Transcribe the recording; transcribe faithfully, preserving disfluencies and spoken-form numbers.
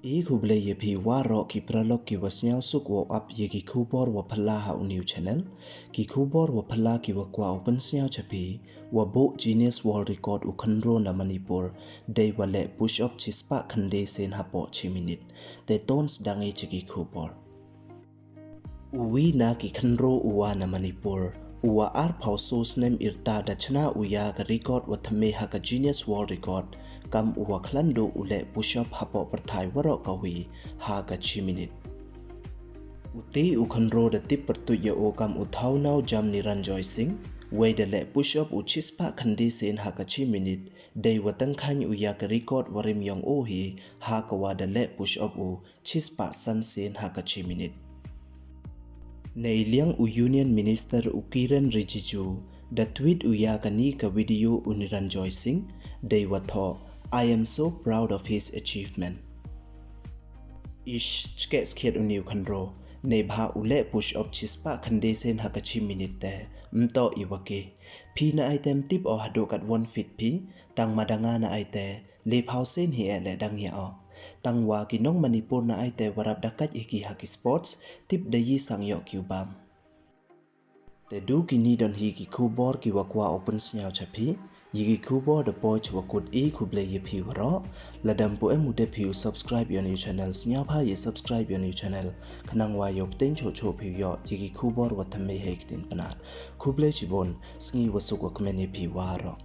I khublei ïa phi waroh ki paralok ki wa sniawsuk wow ap ïa ki khubor wa phylla ha u new channel. Ki khubor wa phylla ki wa kwah u pynsniaw cha phi, wa buh Guinness World Record u khynro na Manipur, dei wa leh push up chispah khyndai sien hapoh chi minit. Te ton sdang i cha ki khubor. Uwi na ki khynro uwa na Manipur, uwa arphaw so snem irta da chna u ïa ka record wa thymme ha ka Guinness World Record, kam uwa khlan duh u leh push up hapoh pyrthai waroh kawi ha ka chi minit. Uti u khynro da tip pyrtuit ïa u kam u Thawnaw Jam Niranjoy Singh, wei da leh push up u chispah khyndai sien ha ka chi minit, dei wa tyngkhain u ïa ka record wa rim yong u hi, ha ka wa da leh push up u chispah san sien ha ka chi minit. Nei liang u Union Minister u Kiren Rijiju, da tweet u ïa kani ka video u Niranjoy Singh, dei wa thoh, "I am so proud of his achievement." Ish, chkeh skhiat u ni u khynro, neibha u leh push up chispah khyndai sien ha ka chi minit te, mtoh i wa ki. Phi na ai te mtip o haduh kat wan fit phi, tang ma da nga na ai te, le phaw sien hi e leh dang ïa o. Tang wa ki nong Manipur na ai te warap da kat i ki ha ki sports, tip da yi sang ïoh ki u bam. Te du kini don hi ki khubor ki wa kwah u pynsniaw cha phi, ïa ki khubor da poi cha wa kut i khublei ïa phi waroh, la dam pu em u dep phi u subscribe ïa u new channel sniaw pha ïa subscribe ïa u new channel, khnang wa ïoh pteng choh choh phi ïoh, ïa ki khubor wa thymme hei ktien Pnar. Khublei chibun, sngi wa suk wa kmen ïa phi waroh.